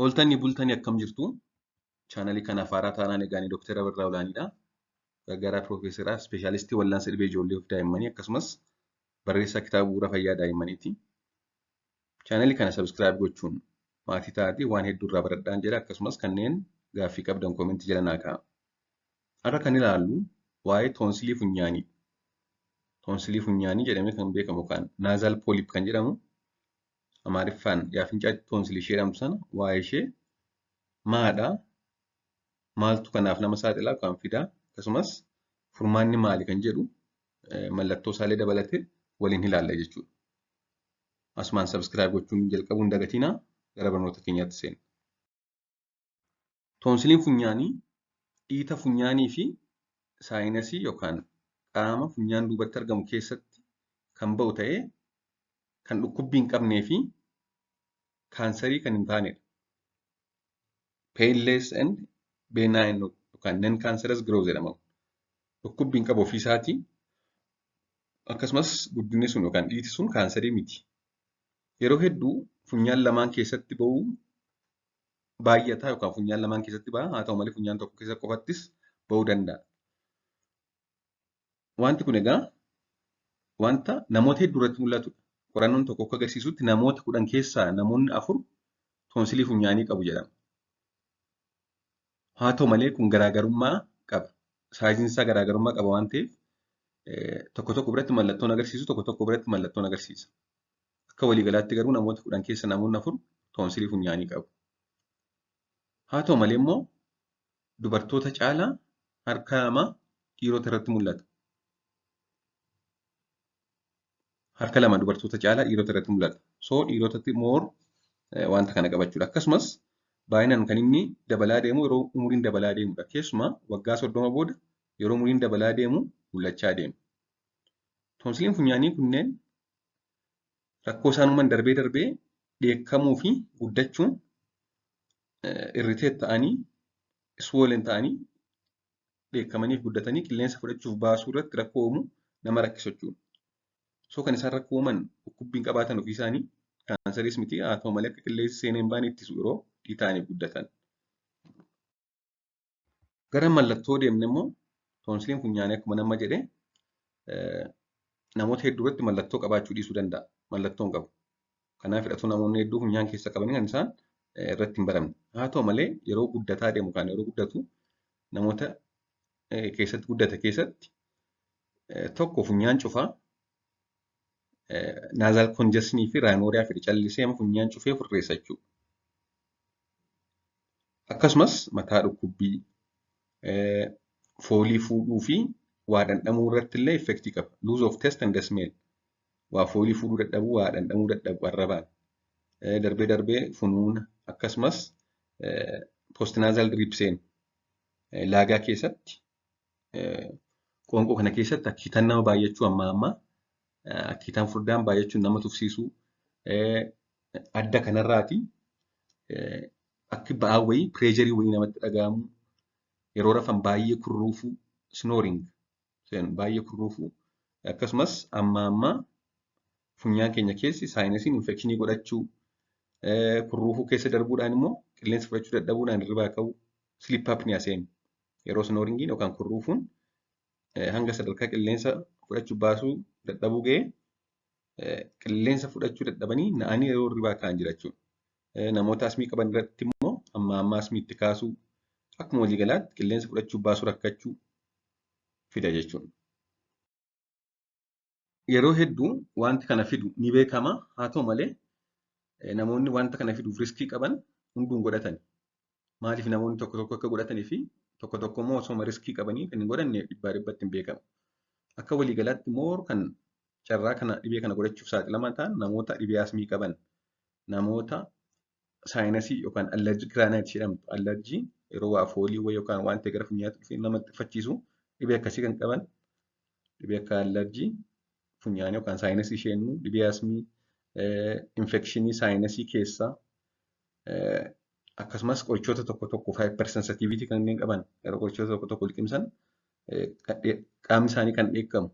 Ooltanii bultanii akkam jirtu? Chaanalii kanaaf haaraa taanaan egaa ani Dooktara Birraa Olaaniidha. Gargaaraa Piroofeesaraa Ispeeshaalistii Wal'aansa Dhibee Ijoollee fi Daa'immanii akkasumas barreessaa kitaaba bu'uura fayyaa daa'immaniiti. Chaanalii kana subscribe gochuun maatii ta'aatii waan hedduu irraa baradhaan jedha, akkasumas kanneen gaaffii qabdan koomentii jala naa kaa'a. Har'a kan ilaallu waa'ee toonsilii funyaanii. Toonsilii funyaanii jedhamee kan beekamu kan nasal polyp kan jedhamu Amaariffaan yaafincaatti toonsilii ishee jedhamtu sana waa'ee ishee maadha? Maaltu kanaaf nama saaxilaa kan fidaa? Akkasumas furmaanni maali kan jedhu mallattoo isaallee dabalatee waliin ilaalla jechuudha. Asumaan subscribe gochuun jalqabuun dagatinaa, gara barnoota keenyaatti seenna. Toonsiliin funyaanii dhiita funyaanii fi saayinasii yookaan qaama funyaan duubatti argamu keessatti kan ba'u ta'ee kan dhukkubbii hin qabnee fi kaansarii kan hin taanedha. Painless and benign yookaan non-cancerous growth jedhama. Dhukkubbii hin qabu ofiisaatii, akkasumas guddinni sun yookaan dhiiti sun kaansarii miti. Yeroo hedduu funyaan lamaan keessatti ba'uu baay'ataa yookaan funyaan lamaan keessatti ba'a, haa ta'u malee funyaan tokko keessa qofattis ba'uu danda'a. Wanti kun egaa wanta namoota hedduu irratti mul'atudha. Qorannoon tokko akka agarsiisutti namoota 10 keessaa namoonni 4 toonsilii funyaanii qabu jedhama. Haa ta'u malee kun garaagarummaa qaba. Saayiziin isaa garaagarummaa qaba waan ta'eef tokko tokko biratti mallattoon agarsiisu, tokko tokko biratti mallattoon agarsiisa. Akka waliigalaatti garuu namoota 10 keessa namoonni 4 toonsilii funyaanii qabu. Haa ta'u malee immoo dubartoota caalaa harka lama dhiirota irratti mul'ata. Harka lama dubartoota caalaa dhiirota irratti mul'ata. So dhiirotatti more wanta kana qabachuudha. Akkasumas baay'inaan kan inni dabalaa deemu yeroo umuriin dabalaa deemudha. Keessumaa waggaa 30 booda yeroo umuriin dabalaa deemu mul'achaa deema. Toonsiliin funyaanii kunneen rakkoo isaan uuman darbee darbee dheekkamuu fi guddachuun irriteet ta'anii swollen ta'anii dheekkamanii fi guddatanii qilleensa fudhachuuf baasuu irratti rakkoo uumu, nama rakkisu jechuudha. So kan isaan rakkoo uuman dhukkubbiin qabaatan ofii isaanii kaansariis miti, haa ta'u malee akka qilleensi seenee hin baane ittisu yeroo dhiita'anii guddatan. Gara mallattoo deemne immoo toonsiliin funyaanii akkuma nama jedhe namoota hedduu irratti mallattoo qabaachuu dhiisuu danda'a. Mallattoo hin qabu. Kanaaf hidhatoo namoonni hedduu funyaan keessa qabanii kan isaan irratti hin baramne. Haa ta'u malee yeroo guddataa deemu kan yeroo guddatu namoota keessatti guddate keessatti tokko funyaan cufaa nasal congestion fi rhinoria fide callisee funyaan cufee furreessa jechuudha. Akkasumas mataa dhukkubbii, foolii fuudhuu fi waa dhandhamuu irratti illee effektii qaba. Loss of taste and smell. Waa foolii fuudhuu dadhabuu, waa dhandhamuu dadhabu arrabaan. Darbee darbee funuuna, akkasumas postnasal drip seenu. Laagaa keessatti qoonqoo kana keessatti akkiitaan nama baay'achuu, amma ammaa akkiitaan furdaan baay'achuun nama tufsiisuu, adda kanarraati akki ba'aa wayii pireejarii wayii namatti dhaga'amu, yeroo rafan baay'ee kurruufuu, snoring baay'ee kurruufuu, akkasumas amma ammaa funyaan keenya keessi saayinasiin infekshinii godhachuu, kurruufuu keessa darbuudhaan immoo qilleensa fudhachuu dadhabuudhaan hirribaa ka'uu, sleep apnea seenu. Yeroo snoringiin yookaan kurruufuun hanga sadarkaa qilleensa fudhachuu baasuu dadhabuu ga'ee qilleensa fudhachuu dadhabanii na'anii yeroo hirribaa ka'an jira jechuudha. Namoota asmii qaban irratti immoo amma ammaa asmii itti kaasuu, akkuma waliigalaatti qilleensa fudhachuu baasuu rakkachuu fida jechuudha. Yeroo hedduu wanti kana fidu ni beekama. Haa ta'u malee namoonni wanta kana fiduuf riskii qaban hunduu hin godhatan. Maaliif namoonni tokko tokko akka godhatanii fi tokko tokko immoo osoo riskii qabanii kan hin godhanne dhibbaa dhibbatti hin beekamu. Akka waliigalaatti immoo kan carraa kana dhibee kana godhachuuf saaxilamaa ta'an namoota dhibee asmii qaban, namoota saayinasii yookaan allergic rhinitis jedhamtu, allerjii yeroo waa foolii wayii yookaan waan ta'e gara funyaatti dhufee nama xiffachiisu, dhibee akkasii kan qaban, dhibee akka allerjii funyaanii yookaan saayinasii isheennu, dhibee asmii, infekshinii saayinasii keessaa, akkasumas qorichoota tokko tokko hypersensitivity kanneen qaban, yeroo qorichoota tokko tokko liqimsan qaamni isaanii kan dheekkamu,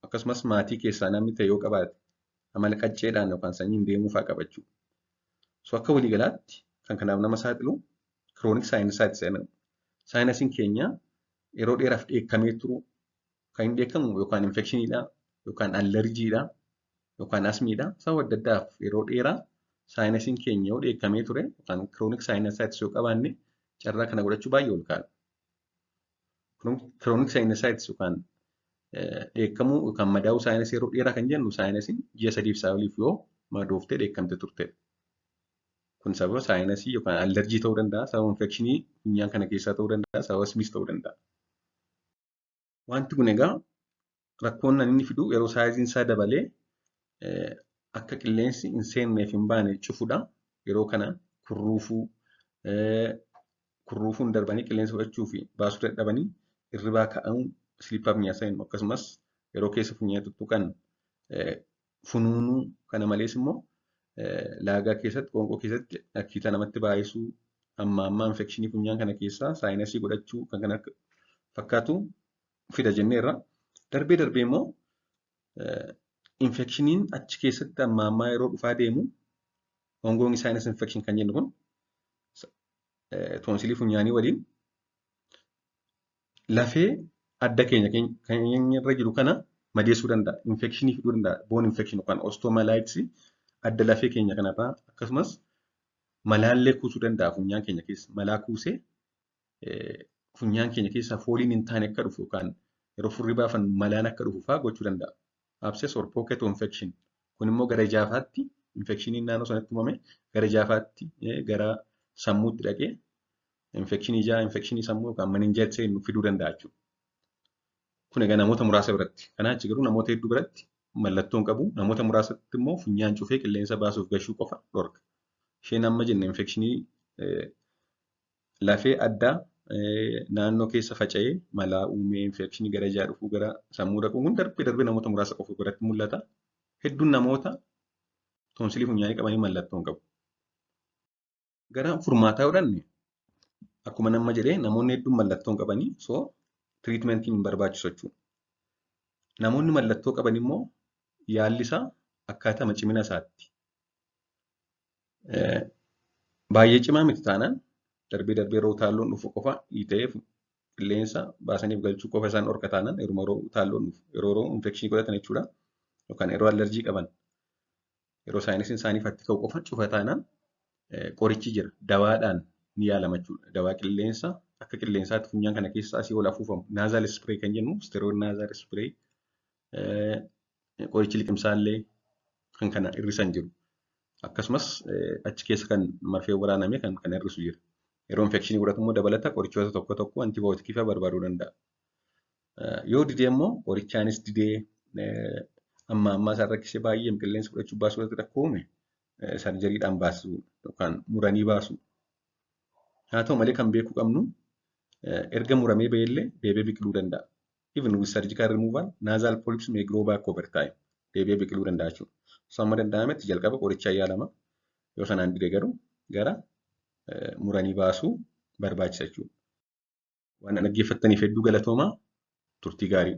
akkasumas maatii keessaa namni ta'e yoo qabaate amala qacceedhaan yookaan sanyiin deemuu fa'aa qabachuu. So akka waliigalaatti Kan kanaaf nama saaxilu chronic sinusitis jedhama. Sinusiin keenya yeroo dheeraaf dheekkamee turu kan hin dheekkamu yookaan infekshiniidha yookaan allerjiidha yookaan asmiidha. Sababa adda addaaf yeroo dheeraa sinusiin keenya yoo dheekkamee ture yookaan chronic sinusitis yoo qabaanne carraa kana godhachuu baay'ee ol kaa'adha. Chronic sinusitis yookaan dheekkamuu yookaan madaa'uu sinusii yeroo dheeraa kan jennu sinusiin ji'a 3 fi isaa oliif yoo madooftee dheekkamte turtedha. Kun sababa sinusii yookaan allerjii ta'uu danda'a, sababa infekshinii funyaan kana keessaa ta'uu danda'a, sababa asmiis ta'uu danda'a. Wanti kun egaa rakkoon inni fidu yeroo sizeiin isaa dabalee akka qilleensi hin seenneef hin baane cufudha. Yeroo kana kurruufuu kurruufuun darbanii qilleensa fudhachuu fi baasuu dadhabanii hirribaa ka'uu sleep apnea jennu, akkasumas yeroo keessa funyaan tuttuqan funuunuu, kana malees immoo laagaa keessatti qoonqoo keessatti akkiitaa namatti baay'isuu, amma ammaa infekshinii funyaan kana keessaa sinusii godhachuu kan kana fakkaatu fida jenneerra. Darbee darbee immoo infekshiniin achi keessatti amma ammaa yeroo dhufaa deemu, ongoing sinus infection kan jennu kun, toonsilii funyaanii waliin lafee adda keenya irra jiru kana madeessuu danda'a. Infekshinii fiduu danda'a. Bone infection yookaan osteomyelitis adda lafee keenya kanarraa, akkasumas malaallee kuusuu danda'a funyaan keenya keessa. Malaa kuusee funyaan keenya keessaa fooliin hin taane akka dhufu yookaan yeroo furrii baafannu malaan akka dhufu fa'aa gochuu danda'a. Abscess or pocket infection. Kun immoo gara ijaafaatti infekshiniin naannoo sanatti uumame gara ijaafaatti, gara sammuutti dhaqee infekshinii ijaa, infekshinii sammuu yookaan meningitis fiduu danda'a jechuudha. Kun egaa namoota muraasa biratti. Kanaa achi garuu namoota hedduu biratti mallattoo hin qabu. Namoota muraasatti immoo funyaan cufee qilleensa baasuuf gashuu qofa dhorka. Isheen amma jenne infekshinii lafee addaa naannoo keessa faca'ee malaa uumee infekshinii gara ijaa dhufuu, gara sammuu dhaquu kun darbee darbee namoota muraasa qofa biratti mul'ata. Hedduun namoota toonsilii funyaanii qabanii mallattoo hin qabu. Gara furmaataa yoo dhaqne, akkuma nama jedhee namoonni hedduun mallattoo hin qabanii, so treatmentiin hin barbaachisu jechuudha. Namoonni mallattoo qaban immoo yaalli isaa akkaataa cimina isaatti. Baay'ee cimaa miti taanaan darbee darbee yeroo utaalloon dhufu qofa hiitee qilleensa baasaniif galchuu qofa isaan dhorka taanaan, yeroo utaalloon dhufu, yeroo yeroo infekshinii godhatan jechuudha, yookaan yeroo allerjii qaban, yeroo sinusiin isaanii fatti ka'u qofa cufa taanaan, qorichi jira, dawaadhaan ni yaalama jechuudha. Dawaa qilleensa akka qilleensaatti funyaan kana keessa asii ol afuufamu nasal spray kan jennu, steroid nasal spray, qorichi liqimsaallee kan kana hir'isan jiru. Akkasumas achi keessa kan marfee waraaname kan kana hir'isu jira. Yeroo infekshinii godhatu immoo dabalata qorichoota tokko tokko antibiyootikii fa'aa barbaaduu danda'a. Yoo didee immoo, qorichaanis didee, amma ammaa isaan rakkisee baay'ee qilleensa fudhachuu baasuu irratti rakkoo uume, surgerydhaan baasuu yookaan muranii baasuu. Haa ta'u malee kan beekuu qabnu erga muramee bahee deebi'ee biqiluu danda'a. Even with surgical removal, nasal polyps may grow back over time. Deebi'ee biqiluu danda'a jechuudha. So amma danda'ametti jalqaba qorichaan yaalama. Yoo sanaan dide garuu gara muranii baasuu barbaachisa jechuudha. Waan dhaggeeffattaniif hedduu galatoomaa, turtii gaarii.